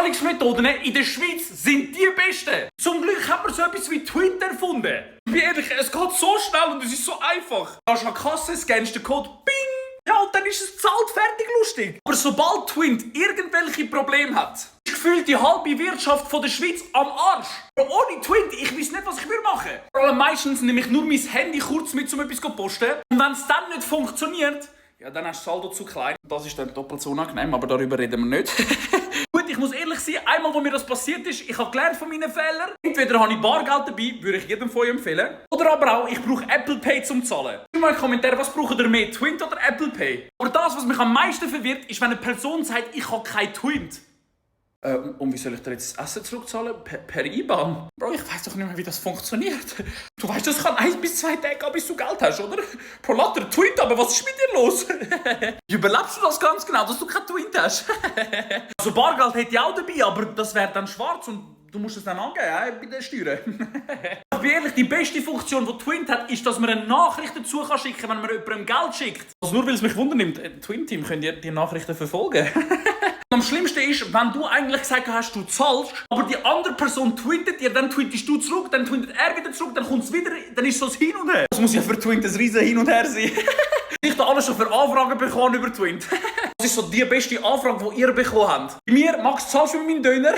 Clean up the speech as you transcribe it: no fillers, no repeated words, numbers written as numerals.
Zahlungsmethoden in der Schweiz sind die besten. Zum Glück hat man so etwas wie Twint erfunden. Ich bin ehrlich, es geht so schnell und es ist so einfach. Du gehst an die Kasse, scannst den Code, bing! Ja, und dann ist es zahlt, fertig, lustig. Aber sobald Twint irgendwelche Probleme hat, ist gefühlt die halbe Wirtschaft von der Schweiz am Arsch. Aber ohne Twint, ich weiß nicht, was ich machen würde. Vor allem meistens nehme ich nur mein Handy kurz mit, um etwas zu posten. Und wenn es dann nicht funktioniert, ja, dann hast du das Saldo zu klein. Das ist dann doppelt so unangenehm, aber darüber reden wir nicht. Gut, ich muss ehrlich sein, einmal, wo mir das passiert ist, ich habe gelernt von meinen Fehlern. Entweder habe ich Bargeld dabei, würde ich jedem von euch empfehlen. Oder aber auch, ich brauche Apple Pay zum Zahlen. Schreibt mal in die Kommentare, was braucht ihr mehr, Twint oder Apple Pay? Aber das, was mich am meisten verwirrt, ist, wenn eine Person sagt, ich habe kein Twint. Und wie soll ich dir jetzt das Essen zurückzahlen? Per IBAN? Bro, ich weiss doch nicht mehr, wie das funktioniert. Du weißt, das kann 1 bis 2 Tage gehen, bis du Geld hast, oder? Pro Latter Twint, aber was ist mit dir los? Wie überlebst du das ganz genau, dass du kein Twint hast? Also Bargeld hätte ich auch dabei, aber das wäre dann schwarz und du musst es dann angeben, bei den Steuern. Ich bin ehrlich, die beste Funktion, die Twint hat, ist, dass man eine Nachricht dazu schicken kann, wenn man jemandem Geld schickt. Also nur weil es mich wundernimmt, Twint-Team, könnt ihr die Nachrichten verfolgen? Am schlimmsten ist, wenn du eigentlich gesagt hast, du zahlst, aber die andere Person twintet dir, dann twintest du zurück, dann twintet er wieder zurück, dann kommt es wieder, dann ist so ein Hin und Her. Das muss ja für Twint ein riesen Hin und Her sein. Ich habe alles schon für Anfragen bekommen über Twint. Das ist so die beste Anfrage, die ihr bekommen habt. Bei mir, Max, zahlst du für meinen Döner?